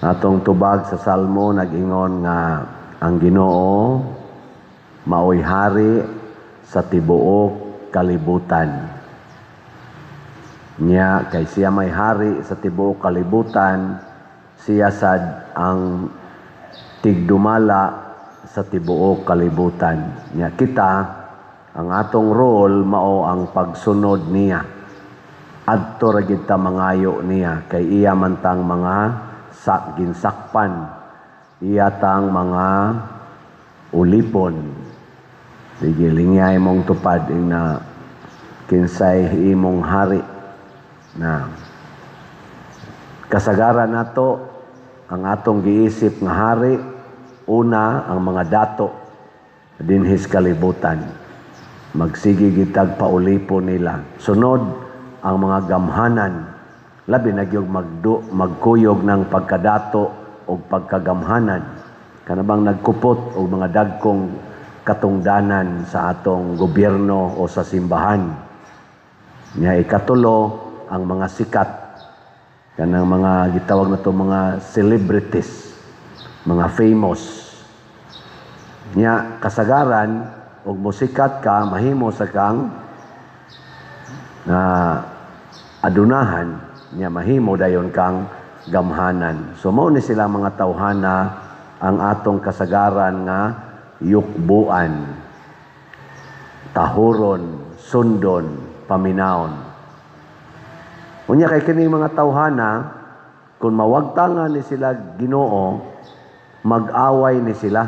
Atong tubag sa Salmo, nag-ingon nga ang Ginoo maoy hari sa tibuok kalibutan. Nya kay siya may hari sa tibuok kalibutan, siya sad ang tigdumala sa tibuok kalibutan. Nya kita, ang atong role mao ang pagsunod niya. Adto ra gid ta mangayo niya kay iya man tang mga sa ginsakpan, iya tang mga ulipon. Sige, lingyay mong tupad ing na kinsay imong hari. Na kasagaran nato, ang atong giisip nga hari, una, ang mga dato dinhis kalibutan. Magsige gitag paulipon nila. Sunod, ang mga gamhanan, labi na gyud magkuyog ng pagkadato o pagkagamhanan, kanabang nagkupot og mga dagkong katungdanan sa atong gobyerno o sa simbahan. Nya ikatulo, ang mga sikat, kanang mga gitawag nato mga celebrities, mga famous. Nya kasagaran og mosikat ka, mahimo sa kang na adunahan, nya mahimo dayon kang gamhanan. So mao ni sila mga tawhana ang atong kasagaran nga yukbuan, tahuron, sundon, paminawon. Unya kay kining mga tawhana, kung mawagtangan ni sila Ginoo, mag-away ni sila.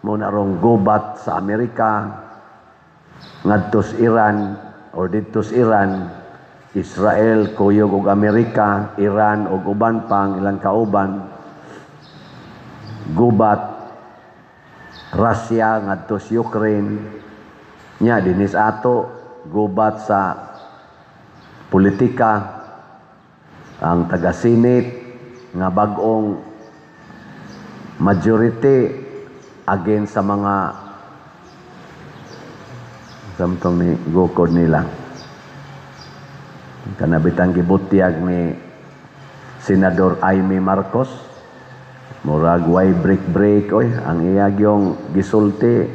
Mao na rong gubat sa Amerika ngadtos Iran or didtos Iran, Israel kuyog og Amerika, Iran og uban pang ilang kauban, gubat Russia ngadtos Ukraine. Nya dinis ato, gubat sa politika, ang taga-Senate nga bag-ong majority against sa mga samtong ni gukod nila, kanabitang gibutyag ni Senador Imee Marcos. Murag way break break oy ang iya gyong gisulti.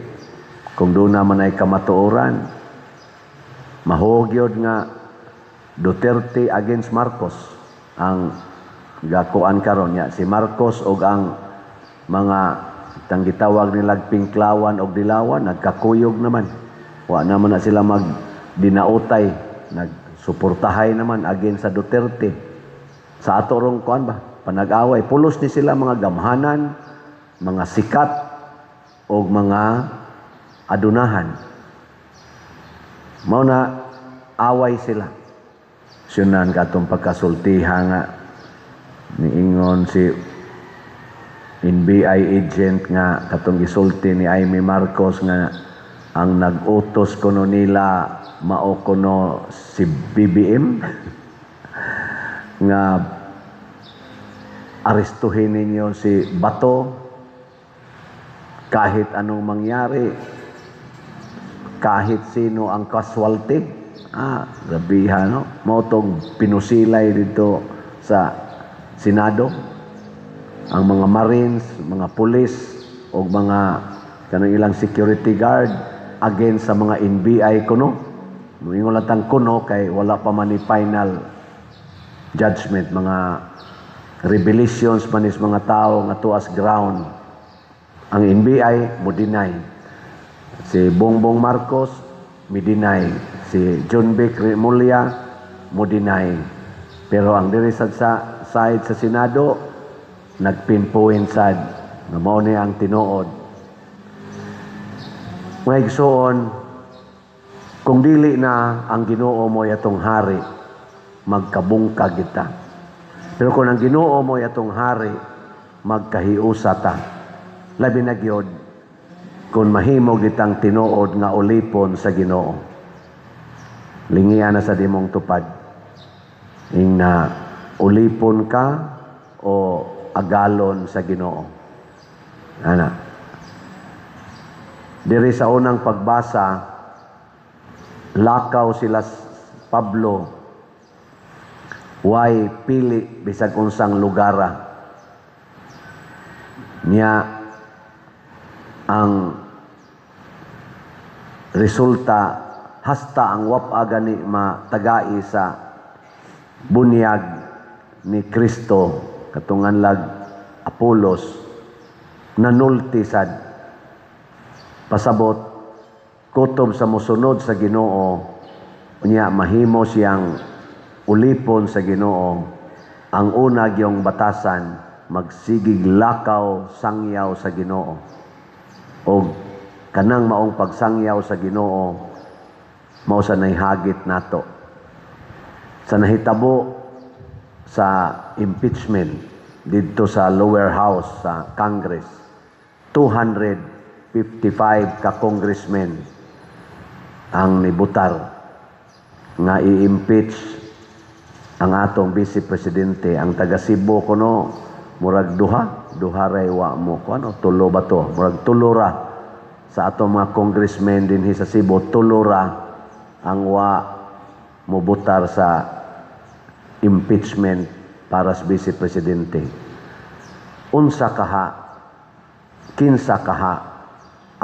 Kung doon naman ay kamatuoran, mahugyod nga Duterte against Marcos ang gakuan karon. Nya si Marcos og ang mga tang gitawag nilag pinklawan og dilawan, nagkakuyog naman. Wa naman na sila mag dinautay, nagsuportahay naman against sa Duterte. Sa ato rong kuan ba, panag-away, pulos ni sila mga gamhanan, mga sikat og mga adunahan. Mao na away sila. Syunan katong pagkasultiha nga niingon si NBI agent nga katong gisulti ni Imee Marcos nga ang nag-utos kuno nila mao kuno si BBM nga arestuhin ninyo si Bato kahit anong mangyari, kahit sino ang casualty. Ah, grabiha, no? Mao tong pinusilay dito sa Senado ang mga Marines, mga pulis o mga kanang ilang security guard against sa mga NBI kuno. Moingon lang tang kuno kay wala pa man ni final judgment, mga revelations man is mga tao nga tuas ground. Ang NBI mo deny. Si Bongbong Marcos mi deny. Si Jonvic Remulla mo deny. Pero ang diri sa side sa Senado, nagpinpoint sad nga mao ni ang tinuod. Mga igsoon, kung dili na ang Ginoo mo atong hari, magkabungkag kita. Pero kung ang Ginoo mo atong hari, magkahiusa ta. Labi na gyud kung mahimo gitang tinuod nga ulipon sa Ginoo. Lingian na sa dimong tupad. Ing na ulipon ka o agalon sa Ginoo. Ana. Diri sa unang pagbasa, lakaw sila Pablo. Why pili bisag unsang lugara niya? Ang resulta, hasta ang wapa gani matagai sa bunyag ni Kristo katungan lag Apolos, nanulti sad. Pasabot, kutob sa mosunod sa Ginoo unya mahimo siyang ulipon sa Ginoo, ang una gyong batasan, magsigig lakaw sangyaw sa Ginoo, og kanang maong pagsangyaw sa Ginoo mao sa nahihagit nato sa nahitabo sa impeachment didto sa lower house sa Congress. 255 ka congressmen ang nibutar nga i-impeach ang atong vice presidente. Ang taga Cebu kuno murag duha, duha ray wa mo kuno, tulo ba to? Murag tulo ra sa atong mga congressmen dinhi sa Cebu, tulo ra ang wa mobutar sa impeachment para sa vice presidente. Unsa kaha, kinsa kaha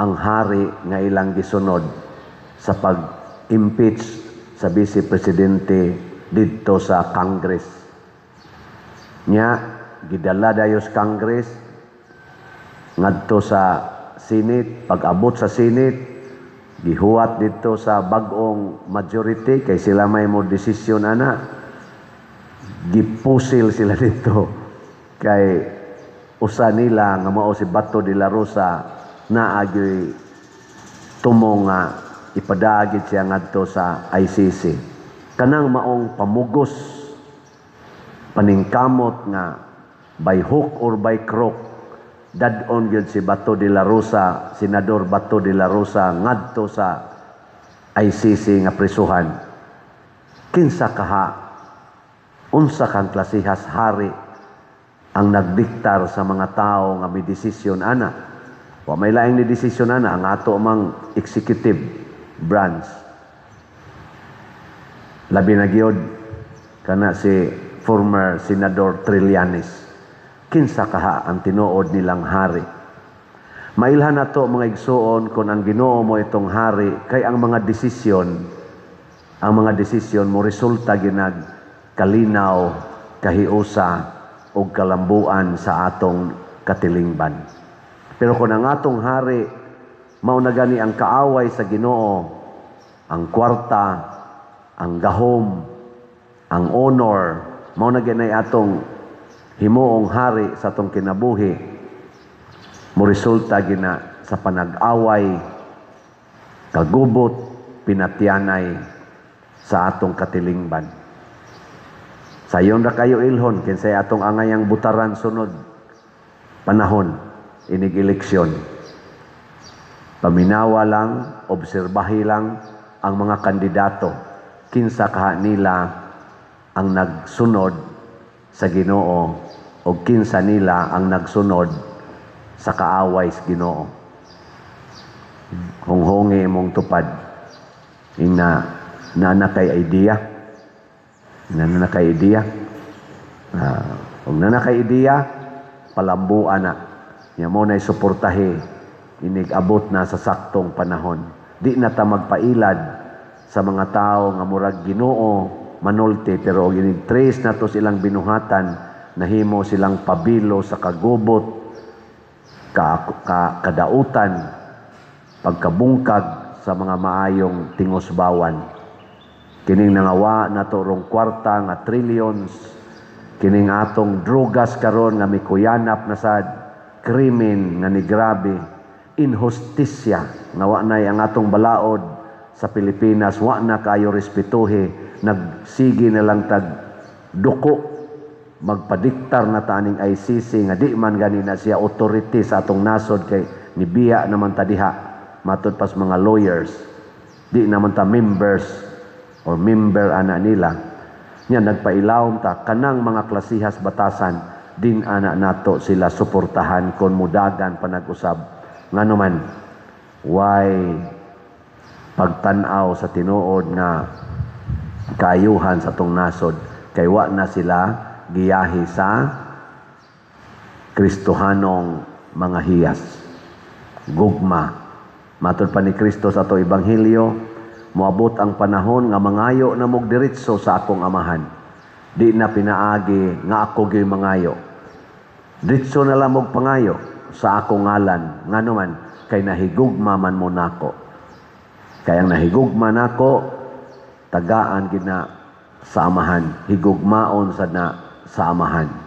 ang hari nga ilang gisunod sa pag-impeach sa vice presidente didto sa Congress? Nya gidala dayon sa Congress ngadto sa Senate. Pag-abot sa Senate, gihuwat didto sa bag-ong majority kay sila may mo desisyon ana. Gipusil sila dito kay usa nila nga mao si Bato de la Rosa naa gyoy tumo nga ipadagit siya ngadto sa ICC. Kanang maong pamugos, paningkamot nga by hook or by crook dad-on gyud si Bato de la Rosa, Senador Bato de la Rosa, ngadto sa ICC nga prisuhan. Kinsa kaha, unsa kang klasihas hari ang nagdiktar sa mga tao nga may desisyon ana? Wa may laing ni desisyon ana ang ato mang executive branch, labi na gyud kana si former Senador Trillanes. Kinsa kaha ang tinuod nilang hari? Mailhan nato, mga igsuon, kung ang Ginoo mo itong hari, kay ang mga desisyon mo resulta ginag kalinaw, kahiusa ug kalambuan sa atong katilingban. Pero kung ang atong hari mao na gani ang kaaway sa Ginoo, ang kwarta, ang gahom, ang honor, mao na gani atong himuong hari sa atong kinabuhi, mo resulta gina sa panag-away, kagubot, pinatyanay sa atong katilingban. Sayon ra kayo ilhon kinsay atong angayang butaran sunod panahon inig eleksyon. Paminawa lang, obserbahi lang ang mga kandidato. Kinsa kaha nila ang nagsunod sa Ginoo o kinsa nila ang nagsunod sa kaaway sa Ginoo. Hunghungi imong tupad. Ina na kay idea. Na na kay idea. Kung na kay idea, palambuan na. Nya mo na suportahi inig abot na sa saktong panahon. Di na ta magpailad sa mga tao nga murag Ginoo manulti, pero og inig trace nato silang binuhatan, nahimo silang pabilo sa kagubot, ka, kadautan, pagkabungkag sa mga maayong tingusbawan. Kining nangawa nato rong kwarta nga trillions, kining atong drugas karon nga mikuyanap na sad, krimen nga ni grabe, inhustisya nga wa nay ang atong balaod sa Pilipinas, wa na kayo respetuhe, nagsige na lang tag duko, magpadiktar na taning ICC nga di man gani na siya authority sa atong nasod kay nibiya naman ta diha matud pas mga lawyers, di naman ta members or member ana nila. Nya nagpailawom ta, kanang mga klasihas batasan din ana nato sila suportahan kon mudagan panag-usab, ngano man why pagtan-aw sa tinuod nga kaayuhan sa atong nasod. Kay wa na sila giyahi sa Kristohanong mga hiyas. Gugma. Matod pa ni Kristo sa ato Ebanghelyo, moabot ang panahon nga mangayo na mog diretso sa akong Amahan. Di na pinaagi nga ako gyud mangayo. Diretso na lang mog pangayo sa akong ngalan. Ngano man, kay nahigugma man mo nako. Kay ang nahigugma nako, tagaan gid na sa Amahan. Higugmaon sad na sa Amahan.